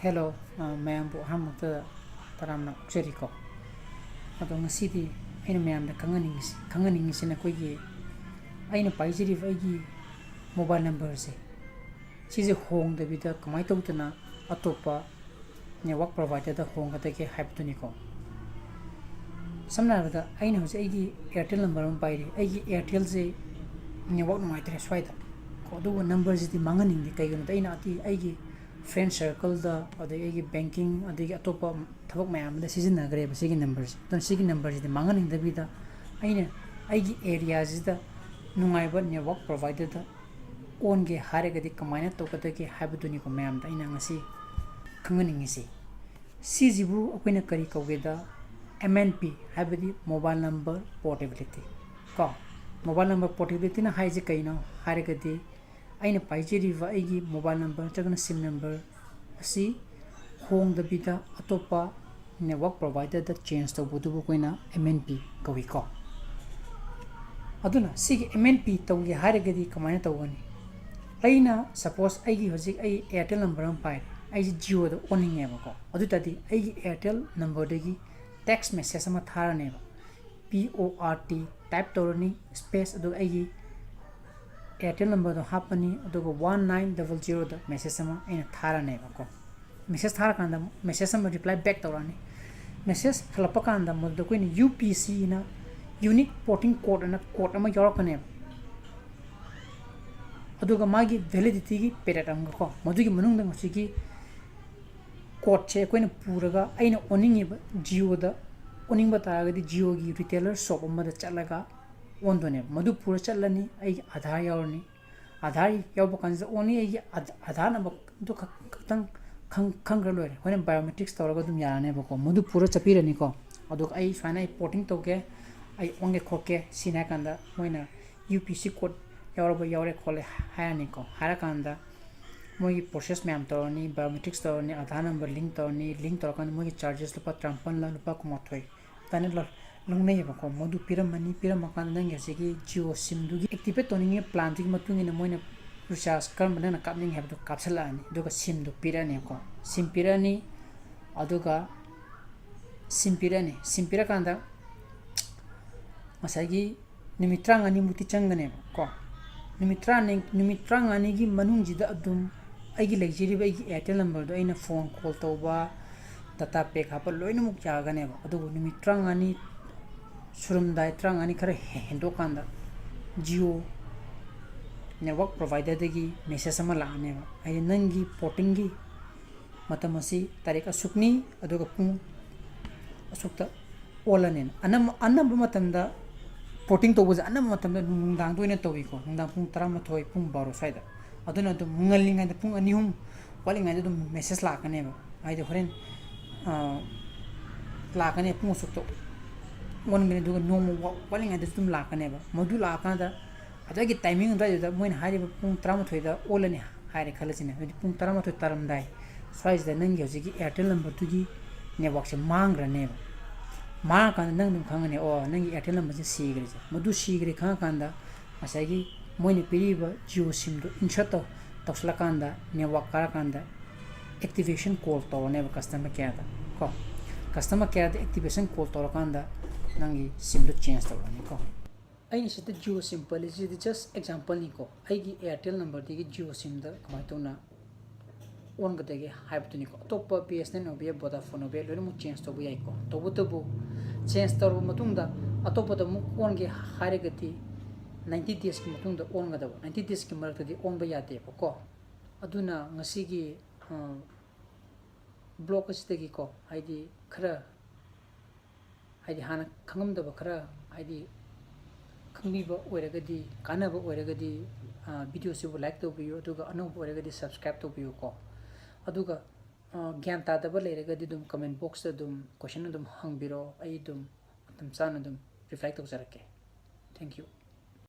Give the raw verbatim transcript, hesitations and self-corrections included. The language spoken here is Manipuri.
Hello, ꯑ, ꯃꯌꯥꯝꯕꯨ ꯑꯍꯥꯟꯕꯃꯛꯇꯗ ꯇꯔꯥꯝꯅ ꯑꯣꯛꯆꯔꯤꯀꯣ꯫ ꯑꯗꯣ ꯉꯁꯤꯗꯤ ꯑꯩꯅ ꯃꯌꯥꯝꯗ ꯈꯪꯍꯟꯅꯤꯡꯉꯤꯁꯤ, ꯈꯪꯍꯟꯅꯤꯡꯉꯤꯁꯤꯅ ꯑꯩꯈꯣꯏꯒꯤ ꯑꯩꯅ ꯄꯥꯏꯖꯔꯤꯕ ꯑꯩꯒꯤ mobile numberꯁꯦ, ꯁꯤꯁꯦ ꯍꯣꯡꯗꯕꯤꯗ ꯀꯃꯥꯏꯅ ꯇꯧꯗꯅ ꯑꯇꯣꯞꯄ network providerꯗ ꯍꯣꯡꯒꯗꯒꯦ ꯍꯥꯏꯕꯗꯨꯅꯤꯀꯣ꯫ ꯁꯝꯅ ꯍꯥꯏꯔꯕꯗ ꯑꯩꯅ ꯍꯧꯖꯤꯛ ꯑꯩꯒꯤ Airtel number ꯑꯃ ꯄꯥꯏꯔꯤ, ꯑꯩꯒꯤ Airtelꯁꯦ network ꯅꯨꯡꯉꯥꯏꯇ꯭ꯔꯦ ꯁ꯭ꯋꯥꯏꯗ ꯀꯣ, ꯑꯗꯨꯕꯨ numberꯁꯤꯗꯤ ꯃꯥꯡꯍꯟꯅꯤꯡꯗꯦ꯫ ꯀꯩꯒꯤꯅꯣꯗ ꯑꯩꯅ ꯑꯇꯩ ꯑꯩꯒꯤ friend circleꯗ, ꯑꯗꯩ ꯑꯩꯒꯤ banking, ꯑꯗꯒꯤ ꯑꯇꯣꯞꯄ ꯊꯕꯛ ꯃꯌꯥꯝ ꯑꯃꯗ ꯁꯤꯖꯤꯟꯅꯈ꯭ꯔꯦꯕ ꯁꯤꯒꯤ numberꯁꯦ꯫ ꯑꯗꯨꯅ ꯁꯤꯒꯤ numberꯁꯤꯗꯤ ꯃꯥꯡꯍꯟꯅꯤꯡꯗꯕꯤꯗ ꯑꯩꯅ ꯑꯩꯒꯤ areaꯁꯤꯗ ꯅꯨꯡꯉꯥꯏꯕ network providerꯗ ꯑꯣꯟꯒꯦ ꯍꯥꯏꯔꯒꯗꯤ ꯀꯃꯥꯏꯅ ꯇꯧꯒꯗꯒꯦ ꯍꯥꯏꯕꯗꯨꯅꯤꯀꯣ ꯃꯌꯥꯝꯗ ꯑꯩꯅ ꯉꯁꯤ ꯈꯪꯍꯟꯅꯤꯡꯉꯤꯁꯤ꯫ ꯁꯤꯁꯤꯕꯨ ꯑꯩꯈꯣꯏꯅ ꯀꯔꯤ ꯀꯧꯒꯦꯗ, M N P, ꯍꯥꯏꯕꯗꯤ mobile number portability ꯀꯣ꯫ Mobile number portabilityꯅ ꯍꯥꯏꯁꯦ ꯀꯩꯅꯣ ꯍꯥꯏꯔꯒꯗꯤ, ꯑꯩꯅ ꯄꯥꯏꯖꯔꯤꯕ ꯑꯩꯒꯤ mobile number ꯅꯠꯇ꯭ꯔꯒꯅ SIM number ꯑꯁꯤ ꯍꯣꯡꯗꯕꯤꯗ ꯑꯇꯣꯞꯄ network providerꯗ change ꯇꯧꯕꯗꯨꯕꯨ ꯑꯩꯈꯣꯏꯅ M N P ꯀꯧꯏꯀꯣ꯫ ꯑꯗꯨꯅ ꯁꯤꯒꯤ M N P ꯇꯧꯒꯦ ꯍꯥꯏꯔꯒꯗꯤ ꯀꯃꯥꯏꯅ ꯇꯧꯒꯅꯤ? ꯑꯩꯅ suppose ꯑꯩꯒꯤ ꯍꯧꯖꯤꯛ ꯑꯩ Airtel number ꯑꯃ ꯄꯥꯏꯔꯦ, ꯑꯩꯁꯦ Jioꯗ ꯑꯣꯟꯅꯤꯡꯉꯦꯕꯀꯣ꯫ ꯑꯗꯨ ꯇꯥꯔꯗꯤ ꯑꯩꯒꯤ Airtel numberꯗꯒꯤ text message ꯑꯃ ꯊꯥꯔꯅꯦꯕ꯫ P O R T type ꯇꯧꯔꯅꯤ, space, ꯑꯗꯨꯒ ꯑꯩꯒꯤ Airtel numberꯗꯣ ꯍꯥꯞꯄꯅꯤ, ꯑꯗꯨꯒ one nine double zeroꯗ message ꯑꯃ ꯑꯩꯅ ꯊꯥꯔꯅꯦꯕꯀꯣ꯫ Message ꯊꯥꯔꯀꯥꯟꯗ message ꯑꯃ reply back ꯇꯧꯔꯛꯑꯅꯤ꯫ Message ꯍꯜꯂꯛꯄ ꯀꯥꯟꯗ ꯃꯗꯨꯗ ꯑꯩꯈꯣꯏꯅ U P Cꯅ, unique porting code ꯑꯅ code ꯑꯃ ꯌꯥꯎꯔꯛꯀꯅꯦꯕ꯫ ꯑꯗꯨꯒ ꯃꯥꯒꯤ validityꯒꯤ period ꯑꯃꯒꯀꯣ, ꯃꯗꯨꯒꯤ ꯃꯅꯨꯡꯗ ꯉꯁꯤꯒꯤ codeꯁꯦ ꯑꯩꯈꯣꯏꯅ ꯄꯨꯔꯒ ꯑꯩꯅ ꯑꯣꯟꯅꯤꯡꯉꯤꯕ Jioꯗ ꯑꯣꯟꯅꯤꯡꯕ ꯇꯥꯔꯒꯗꯤ Jioꯒꯤ retailer shop ꯑꯃꯗ ꯆꯠꯂꯒ ꯑꯣꯟꯗꯣꯏꯅꯦꯕ꯫ ꯃꯗꯨ ꯄꯨꯔ ꯆꯠꯂꯅꯤ, ꯑꯩꯒꯤ Aadhaar ꯌꯥꯎꯔꯅꯤ꯫ Aadhaar ꯌꯥꯎꯕ ꯀꯥꯟꯁꯤꯗ only ꯑꯩꯒꯤ Aadh-, Aadhaar numberꯗꯨ ꯈꯛ-, ꯈꯛꯇꯪ ꯈꯪ-, ꯈꯪꯈ꯭ꯔ ꯂꯣꯏꯔꯦ꯫ ꯑꯩꯈꯣꯏꯅ biometrics ꯇꯧꯔꯒ ꯑꯗꯨꯝ ꯌꯥꯔꯅꯦꯕꯀꯣ꯫ ꯃꯗꯨ ꯄꯨꯔ ꯆꯠꯄꯤꯔꯅꯤꯀꯣ꯫ ꯑꯗꯨꯒ ꯑꯩ ꯁꯨꯃꯥꯏꯅ ꯑꯩ porting ꯇꯧꯒꯦ, ꯑꯩ ꯑꯣꯟꯒꯦ ꯈꯣꯠꯀꯦ ꯁꯤꯅꯤ ꯍꯥꯏ ꯀꯥꯟꯗ ꯃꯣꯏꯅ U P C code ꯌꯥꯎꯔꯕ, ꯌꯥꯎꯔꯦ ꯈꯣꯠꯂꯦ ꯍꯥꯏꯔꯅꯤꯀꯣ꯫ ꯍꯥꯏꯔꯀꯥꯟꯗ ꯃꯣꯏꯒꯤ process ꯃꯌꯥꯝ ꯇꯧꯔꯅꯤ, biometrics ꯇꯧꯔꯅꯤ, Aadhaar number link ꯇꯧꯔꯅꯤ, link ꯇꯧꯔꯀꯥꯟꯗ ꯃꯣꯏꯒꯤ chargesꯂꯨꯄꯥ ꯇꯔꯥꯃꯥꯄꯜꯂ ꯂꯨꯄꯥ ꯀꯨꯟꯃꯥꯊꯣꯏ ꯑꯗꯨꯃꯥꯏꯅ ꯂꯧ-, ꯂꯧꯅꯩꯌꯦꯕꯀꯣ꯫ ꯃꯗꯨ ꯄꯤꯔꯝꯃꯅꯤ, ꯄꯤꯔꯝꯃꯀꯥꯟꯗ ꯅꯪꯒꯤ ꯍꯧꯖꯤꯛꯀꯤ Jio SIMꯗꯨꯒꯤ activate ꯇꯧꯅꯤꯡꯉꯤꯕ planꯗꯨꯒꯤ ꯃꯇꯨꯡ ꯏꯟꯅ ꯃꯣꯏꯅ ꯔꯤꯆꯥꯔꯖ ꯀꯔꯝꯕ ꯅꯪꯅ ꯀꯥꯞꯅꯤꯡꯉꯤ ꯍꯥꯏꯕꯗꯨ ꯀꯥꯞꯁꯤꯜꯂꯛꯑꯅꯤ꯫ ꯑꯗꯨꯒ ꯁꯤꯝꯗꯨ ꯄꯤꯔꯛꯑꯅꯤꯀꯣ꯫ ꯁꯤꯝ ꯄꯤꯔꯛꯑꯅꯤ꯫ ꯑꯗꯨꯒ ꯁꯤꯝ ꯄꯤꯔꯛꯑꯅꯤ꯫ ꯁꯤꯝ ꯄꯤꯔꯀꯥꯟꯗ ꯉꯁꯥꯏꯒꯤ ꯅꯨꯃꯤꯠ ꯇꯔꯥꯃꯉꯥꯅꯤꯃꯨꯛꯇꯤ ꯆꯪꯒꯅꯦꯕ ꯀꯣ꯫ ꯅꯨꯃꯤꯠ ꯇꯔꯥꯃꯉꯥꯅꯤ, ꯅꯨꯃꯤꯠ ꯇꯔꯥꯃꯉꯥꯅꯤꯒꯤ ꯃꯅꯨꯡꯁꯤꯗ ꯑꯗꯨꯝ ꯑꯩꯒꯤ ꯂꯩꯖꯔꯤꯕ ꯑꯩꯒꯤ Airtel numberꯗꯣ ꯑꯩꯅ phone call ꯇꯧꯕ, data pack ꯍꯥꯞꯄ ꯂꯣꯏꯅꯃꯛ ꯌꯥꯒꯅꯦꯕ꯫ ꯑꯗꯨꯕꯨ ꯅꯨꯃꯤꯠ ꯇꯔꯥꯃꯉꯥꯅꯤ ꯁꯨꯔꯝꯗꯥꯏ, ꯇꯔꯥꯃꯉꯥꯅꯤ ꯈꯔ ꯍꯦ-, ꯍꯦꯟꯗꯣꯛꯀꯥꯟꯗ Jio network providerꯗꯒꯤ message ꯑꯃ ꯂꯥꯛꯑꯅꯦꯕ꯫ ꯍꯥꯏꯗꯤ ꯅꯪꯒꯤ portingꯒꯤ ꯃꯇꯝ ꯑꯁꯤ ꯇꯥꯔꯤꯛ ꯑꯁꯨꯛꯅꯤ, ꯑꯗꯨꯒ ꯄꯨꯡ ꯑꯁꯨꯛꯇ ꯑꯣꯜꯂꯅꯦꯅ꯫ ꯑꯅꯝ-, ꯑꯅꯝꯕ ꯃꯇꯝꯗ porting ꯇꯧꯕꯁꯦ ꯑꯅꯝꯕ ꯃꯇꯝꯗ ꯅꯨꯡꯗꯥꯡꯗ ꯑꯣꯏꯅ ꯇꯧꯏꯀꯣ, ꯅꯨꯡꯗꯥꯡ ꯄꯨꯡ ꯇꯔꯥꯃꯥꯊꯣꯏ, ꯄꯨꯡ ꯕꯥꯔꯣ ꯁ꯭ꯋꯥꯏꯗ꯫ ꯑꯗꯨꯅ ꯑꯗꯨꯝ ꯉꯜꯂꯤꯉꯩꯗ, ꯄꯨꯡ ꯑꯅꯤ ꯑꯍꯨꯝ ꯋꯥꯠꯂꯤꯉꯩꯗ ꯑꯗꯨꯝ message ꯂꯥꯛꯀꯅꯦꯕ꯫ ꯍꯥꯏꯗꯤ ꯍꯣꯔꯦꯟ, ꯑ, ꯂꯥꯛꯀꯅꯤ ꯄꯨꯡ ꯑꯁꯨꯛꯇ ꯑꯣꯟꯒꯅꯤ, ꯑꯗꯨꯒ ꯅꯣꯡꯃ ꯋꯥ-, ꯋꯥꯠꯂꯤꯉꯩꯗꯁꯨ ꯑꯗꯨꯝ ꯂꯥꯛꯀꯅꯦꯕ꯫ ꯃꯗꯨ ꯂꯥꯛꯑꯀꯥꯟꯗ ꯑꯗꯨꯒꯤ timing ꯑꯗꯨꯋꯥꯏꯗꯨꯗ ꯃꯣꯏꯅ ꯍꯥꯏꯔꯤꯕ ꯄꯨꯡ ꯇꯔꯥꯃꯥꯊꯣꯏꯗ ꯑꯣꯜꯂꯅꯤ ꯍꯥꯏꯔꯦ ꯈꯜꯂꯁꯤꯅꯦ꯫ ꯑꯗꯨꯗꯤ ꯄꯨꯡ ꯇꯔꯥꯃꯥꯊꯣꯏ ꯇꯥꯔꯝꯗꯥꯏ ꯁ꯭ꯋꯥꯏꯁꯤꯗ ꯅꯪꯒꯤ ꯍꯧꯖꯤꯛꯀꯤ Airtel numberꯗꯨꯒꯤ networkꯁꯦ ꯃꯥꯡꯈ꯭ꯔꯅꯦꯕ꯫ ꯃꯥꯡꯉꯀꯥꯟꯗ ꯅꯪ ꯑꯗꯨꯝ ꯈꯪꯒꯅꯤ, "ꯑꯣ, ꯅꯪꯒꯤ Airtel numberꯁꯦ ꯁꯤꯈ꯭ꯔꯦꯁꯦ"꯫ ꯃꯗꯨ ꯁꯤꯈ꯭ꯔꯦ ꯈꯪꯉꯀꯥꯟꯗ ꯉꯁꯥꯏꯒꯤ ꯃꯣꯏꯅ ꯄꯤꯔꯤꯕ Jio simꯗꯣ insert ꯇꯧ-, ꯇꯧꯁꯤꯜꯂꯀꯥꯟꯗ network ꯀꯥꯔꯀꯥꯟꯗ activation call ꯇꯧꯔꯅꯦꯕ customer careꯗ ꯀꯣ꯫ Customer careꯗ activation call ꯇꯧꯔꯀꯥꯟꯗ ꯅꯪꯒꯤ simꯗꯣ change ꯇꯧꯔꯅꯤꯀꯣ꯫ ꯑꯩꯅ ꯁꯤꯗ Jio sim ꯄꯜꯂꯤꯁꯤꯗꯤ just exampleꯅꯤꯀꯣ꯫ ꯑꯩꯒꯤ Airtel numberꯗꯒꯤ Jio simꯗ ꯀꯃꯥꯏꯅ ꯇꯧꯅ ꯑꯣꯟꯒꯗꯒꯦ ꯍꯥꯏꯕꯗꯨꯅꯤꯀꯣ꯫ ꯑꯇꯣꯞꯄ BSNL ꯑꯣꯏꯕ ꯌꯥꯏ, Vodafone ꯑꯣꯏꯕ ꯌꯥꯏ, ꯂꯣꯏꯅꯃꯛ change ꯇꯧꯕ ꯌꯥꯏꯀꯣ꯫ ꯇꯧꯕꯇꯕꯨ change ꯇꯧꯔꯕ ꯃꯇꯨꯡꯗ ꯑꯇꯣꯞꯄꯗ ꯑꯃꯨꯛ ꯑꯣꯟꯒꯦ ꯍꯥꯏꯔꯒꯗꯤ ninety daysꯀꯤ ꯃꯇꯨꯡꯗ ꯑꯣꯟꯒꯗꯕ, ninety daysꯀꯤ ꯃꯔꯛꯇꯗꯤ ꯑꯣꯟꯕ ꯌꯥꯗꯦꯕꯀꯣ꯫ ꯑꯗꯨꯅ ꯉꯁꯤꯒꯤ, ꯑ, vlog ꯑꯁꯤꯗꯒꯤꯀꯣ, ꯍꯥꯏꯗꯤ ꯈꯔ, ꯍꯥꯏꯗꯤ ꯍꯥꯟꯅ ꯈꯪꯉꯝꯗꯕ ꯈꯔ, ꯍꯥꯏꯗꯤ ꯈꯪꯕꯤꯕ ꯑꯣꯏꯔꯒꯗꯤ, ꯀꯥꯟꯅꯕ ꯑꯣꯏꯔꯒꯗꯤ, ꯑ, videoꯁꯤꯕꯨ like ꯇꯧꯕꯤꯌꯨ, ꯑꯗꯨꯒ ꯑꯅꯧꯕ ꯑꯣꯏꯔꯒꯗꯤ subscribe ꯇꯧꯕꯤꯌꯨꯀꯣ꯫ ꯑꯗꯨꯒ, ꯑ, ꯒ꯭ꯌꯥꯟ ꯇꯥꯗꯕ ꯂꯩꯔꯒꯗꯤ ꯑꯗꯨꯝ comment boxꯇ ꯑꯗꯨꯝ question ꯑꯗꯨꯝ ꯍꯪꯕꯤꯔꯛꯑꯣ, ꯑꯩ ꯑꯗꯨꯝ ꯃꯇꯝ ꯆꯥꯅ ꯑꯗꯨꯝ reply ꯇꯧꯖꯔꯛꯀꯦ꯫ Thank you꯫